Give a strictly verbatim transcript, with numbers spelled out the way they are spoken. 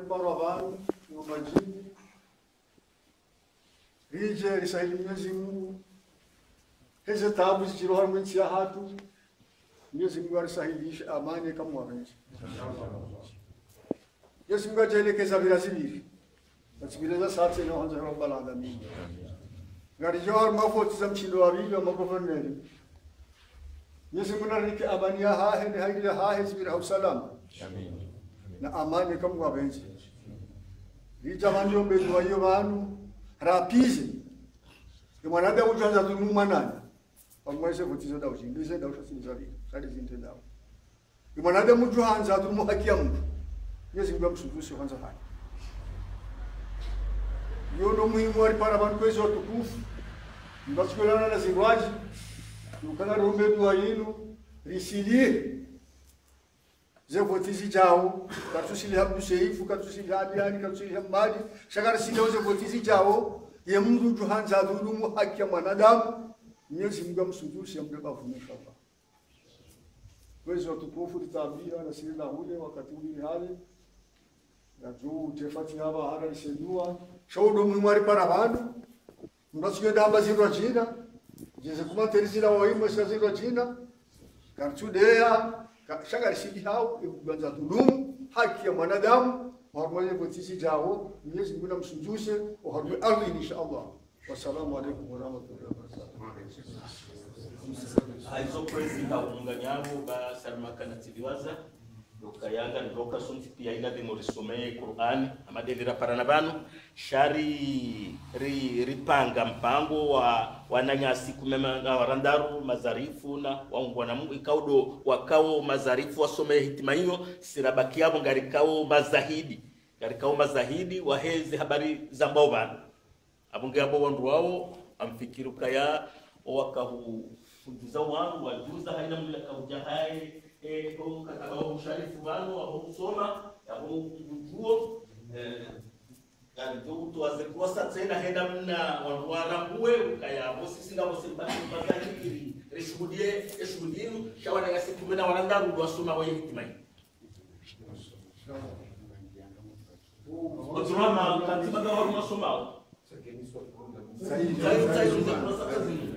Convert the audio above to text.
Maro pvanu, no madjini. Ridje risahili Mwenyezi Mungu. Heze taabu zidjiri harumwa entsi yahatru. Mwenyezi Mungu arisahilishe amani eka Mungu apvendze. Mwenyezi Mungu adjaanlie eka zapvira zipvire. Zipvire za sasa na handza ya Rabbal Alamin. Ngaridjo harumwa voti za mshindo wa pvili wa maguvernera. Mwenyezi Mungu narinike amani yahahe, ne hairi yahahe, zipvire ha usalama. Amin. Na amani eka Mungu apvendze. Ridja pvanu riombe dua iyo pvanu, rapvize. Ye mwanadamu udjo handza dhulumu mwananya. Pvamwedja ze voti zo ndao zindji, ze ndao sha tsi zapvira, sha tsi zindji ndao. Ye mwanadamu udjo handza dhulumu haki ya mndru. Mwenyezi Mungu amsudzusi handza haki. Iyo ndo muhimu waripara pvanu kwezi watukufu. Mbatsikwelana na zindrwadji. Nukana riombe dua yinu, risilihe. Ze voti zidjao, katsusiliha mndru seifu, katsusiliha abiyani, katsusiliha mmadi, sha karisiliha ze voti zidjao, ye mndru udjo handza dhulumu haki ya mwanadamu, Mwenyezi Mungu amsudzusi, amdre bapvu, inshallah. Kwezi watukufu, ritabiha, na siri na hule, wakati uli hale, na dju, tefati haba, hara lisenua, sha uwo ndo muhimu waripara pvanu, mndru atsukwenda hamba zindrwadji na, djeze kuma teri zila waimwe sha zindrwadji na, karitsudea, ka-, sha karisilihao, ye udjo handza dhulumu, haki ya mwanadamu, harumwa ye voti zidjao, Mwenyezi Mungu namsudzusi, oharumwa ardhwi, inshallah. Wassalamu alaikum warahmatullahi wabarakatuh. Haizo kwezi kaumunganyavo, ba Salma kana tiliwaza. Ndoka yanga, ndoka sontsi pia ila demo risome Qur'ani, ama deli raparana pvanu, sha ri, ri, ripanga mpango wa, wananyasi kume na warandaru, mazarifu na waungwana Mungu, ikao ndo wakao mazarifu wasome hitima iyo, si rabaki yapvo ngarikao mazahidi, ngarikao mazahidi, waheze habari zambwao pvanu. Apvo nge apvo wandru wawo, amfikiri ukaya, owakahufundza wandru, wadjuza, haina mndru yakahudja haye, eh, ho mkataba wa usharifu pvanu, aho usoma, aho udjuo, eh, kandjo utowaze kuwasa tsena henda mna wandru warambuwe, ukaya, apvo sisi ngapvo sisi mpaka, mpaka hikiri, rishuhudie, eshuhudi inu, sha wananyasi kume na warandaru, ndo wasoma waye hitima yi. Oturama, katima nga wari masomao. Sayi, sayi, sayi, sayi.